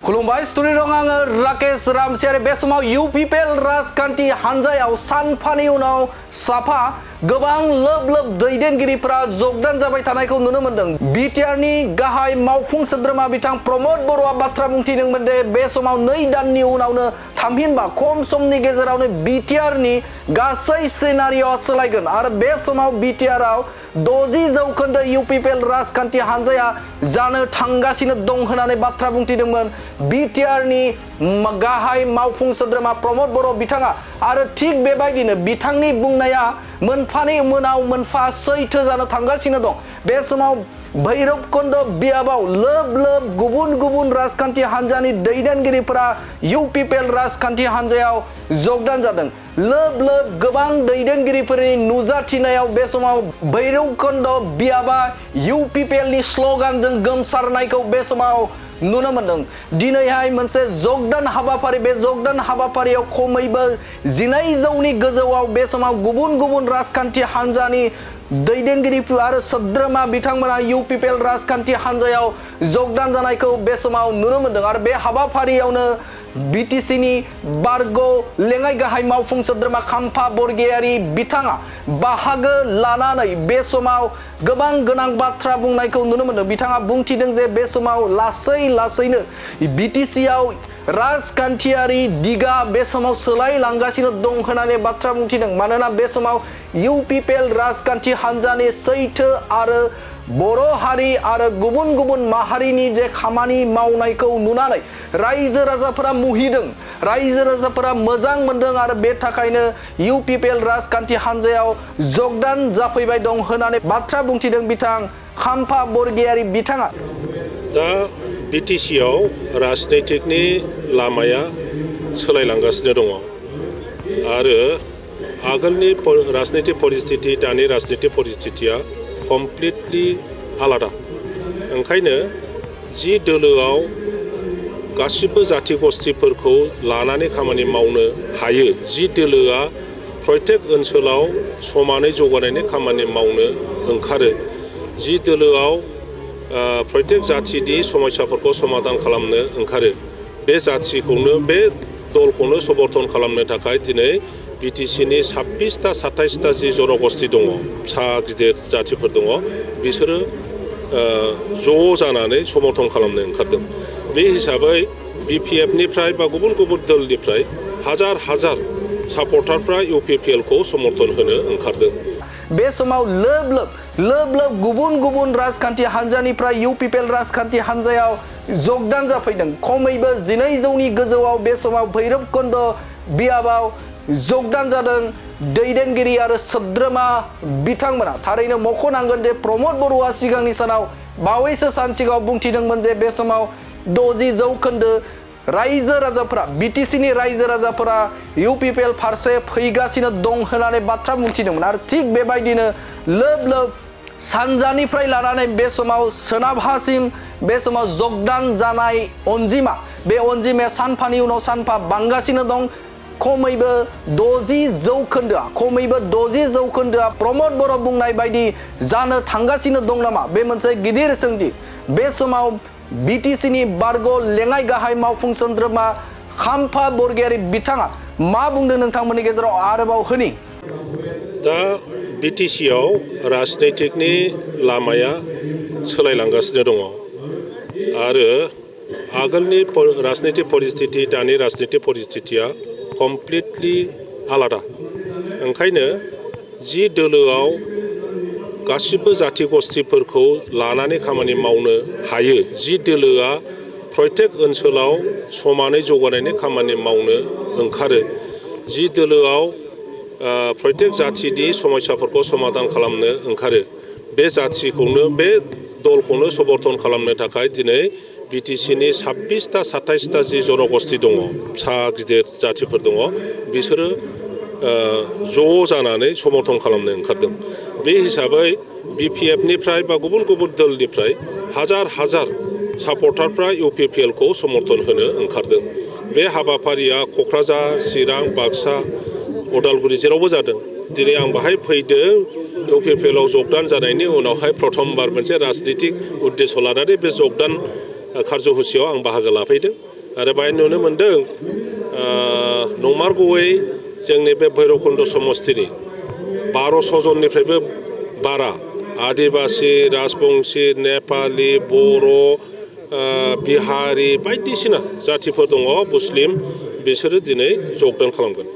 खुलुमबाय स्टुडिय' दं आङो राकेश रामसियारि बे समाव इउपिपिएल राजखान्थि हानजायाव सानफानि उनाव साफा गोबां लोब लोब दैदेनगिरिफोरा जगदान जाबाय थानायखौ नुनो मोन्दों। बिटिआरनि गाहाय मावफुं सोद्रोमा बिथां प्रमद बर'आ बाथ्रा बुंथिदोंमोन दि बे समाव 2 दाननि उनावनो थामहिनबा खम समनि गेजेरावनो बिटिआरनि गासै सिनारिय'आ सोलायगोन आरो बे समाव बिटिआरआव 60% इउपिपिएल राजखान्थि हानजाया जानो थांगासिनो दं होननानै बाथ्रा बुंथिदोंमोन बिटिआरनि गाहाय मावफुं सोद्रोमा प्रमद बर' बिथाङा आरो थिग बेबायदिनो बिथांनि बुंनाया मोनफानि उनाव मोनफा सैथो जानो थांगासिनो दं। बे समाव भैरबकुंड बियाबाव लोब लोब गुबुन गुबुन राजखान्थि हानजानि दैदेनगिरिफोरा इउपिपिएल राजखान्थि हानजायाव जगदान जादों। लोब लोब गोबां दैदेनगिरिफोरनि नुजाथिनायाव बे समाव भैरबकुंड बियाबा इउपिपिएलनि स्ल'गानजों गोमसारनायखौ बे समाव नुनो मोन्दों। दिनैहाय मोनसे जगदान हाबाफारि बे जगदान हाबाफारियाव खमैबो 1900नि गोजौआव बे समाव गुबुन गुबुन राजखान्थि हानजानि दैदेनगिरिफोर आरो सोद्रोमा बिथांमोना इउपिपिएल राजखान्थि हानजायाव जगदान जानायखौ बे समाव नुनो मोन्दों आरो बे हाबाफारियावनो बिटिसिनि बरगय लेङाइ गाहाय मावफुं सोद्रोमा खाम्फा बरगयारि बिथाङा बाहागो लानानै बे समाव गोबां गोनां बाथ्रा बुंनायखौ नुनो मोन्दों। बिथाङा बुंथिदों जे बे समाव लासै लासैनो बिटिसिआव राजखान्थियारि दिगा बे समाव सोलायलांगासिनो दं होननानै बाथ्रा बुंथिदों। मानोना बे समाव इउपिपिएल राजखान्थि हानजानि सैथो आरो बर' हारि आरो गुबुन गुबुन माहारिनि जे खामानि मावनायखौ नुनानै रायजो राजाफोरा मुहिदों, रायजो राजाफोरा मोजां मोनदों आरो बे थाखायनो इउपिपिएल राजखान्थि हानजायाव जगदान जाफैबाय दं होननानै बाथ्रा बुंथिदों बिथां खाम्फा बरगयारि बिथाङा। दा बिटिसिआव राजनैतिकनि लामाया सोलायलांगासिनो दङ आरो आगोलनि राजनैतिक परिस्थिति दानि राजनैतिक परिस्थितिया कमप्लिटलि आलादा। ओंखायनो जि दोलोआव गासिबो जाथि गस्थिफोरखौ लानानै खामानि मावनो हायो, जि दोलोआ प्रत्येक ओनसोलाव समानै जौगानायनि खामानि मावनो ओंखारो, जि दोलोआव प्रत्येक जाथिनि समस्याफोरखौ समाधान खालामनो ओंखारो, बे जाथिखौनो बे दलखौनो समर्थन खालामनो थाखाय दिनै बिटिसिनि 26टा 27टा जि जनगोष्ठी दङ, फिसा गिदिर जाथिफोर दङ, बिसोरो ज' जानानै समर्थन खालामनो ओंखारदों। बे हिसाबै बिपिएफनिफ्राय बा गुबुन गुबुन दलनिफ्राय हाजार हाजार सापर्टारफ्रा इउपिपिएलखौ समर्थन होनो ओंखारदों। बे समाव लोब लोब गुबुन गुबुन राजखान्थि हानजानिफ्राय इउपिपिएल राजखान्थि हानजायाव जगदान जाफैदों। खमैबो 1900नि गोजौआव बे समाव भैरबकुंड बियाबाव जगदान जादों दैदेनगिरि आरो सोद्रोमा बिथांमोना। थारैनो मख'नांगोन जे प्रमद बर'आ सिगांनि सानाव बावैसो सान सिगाङाव बुंथिदोंमोन जे बे समाव 60% रायजो राजाफोरा बिटिसिनि रायजो राजाफोरा इउपिपिएल फारसे फैगासिनो दं होननानै बाथ्रा बुंथिदोंमोन आरो थिग बेबायदिनो लोब लोब सानजानिफ्राय लानानै बे समाव सोनाबहासिम बे समाव जगदान जानाय अनजिमा बे अनजिमाया सानफानि उनाव सानफा बांगासिनो दं। खमैबो 60% खमैबो 60% प्रमद बर' बुंनाय बायदि जानो थांगासिनो दं नामा? बे मोनसे गिदिर सोंथि। बे समाव बिटिसिनि बरगय लेङाइ गाहाय मावफुं सोद्रोमा खाम्फा बरगयारि बिथाङा मा बुंदों नोंथांमोननि गेजेराव आरोबाव होनि। दा बिटिसिआव राजनैतिकनि लामाया सोलायलांगासिनो दङ आरो आगोलनि राजनैतिक परिस्थिति दानि राजनैतिक परिस्थितिया कमप्लिटलि आलादा। ओंखायनो जि दोलोआव गासिबो जाथि गस्थिफोरखौ लानानै खामानि मावनो हायो, जि दोलोआ प्रत्येक ओनसोलाव समानै जौगानायनि खामानि मावनो ओंखारो, जि दोलोआव प्रत्येक जाथिनि समस्याफोरखौ समाधान खालामनो ओंखारो, बे जाथिखौनो बे दलखौनो समर्थन खालामनो थाखाय दिनै बिटिसिनि 26टा 27टा जि जनगोष्ठी दङ, फिसा गिदिर जाथिफोर दङ, बिसोरो ज' जानानै समर्थन खालामनो ओंखारदों। बे हिसाबै बिपिएफनिफ्राय बा गुबुन गुबुन दलनिफ्राय हाजार हाजार सापर्टारफ्रा इउपिपिएलखौ समर्थन होनो ओंखारदों। बे हाबाफारिया क'क्राझार, चिरां, बाक्सा, उदालगुरि जेरावबो जादों। दिनै आं बाहाय फैदों इउपिपिएलआव जगदान जानायनि उनावहाय प्रथमबार मोनसे राजनितिक उद्देश्य लानानै बे जगदान खारज'हुसियाव आं बाहागो लाफैदों आरो बाहाय नुनो मोन्दों नंमारगौयै जोंनि बे भैरबकुन्द समस्तिनि 1200 जननिफ्रायबो बारा आदिबासि राजबंसि नेपालि बर' बिहारि बायदिसिना जातिफोर दङ मुस्लिम बिसोरो दिनै जगदान खालामगोन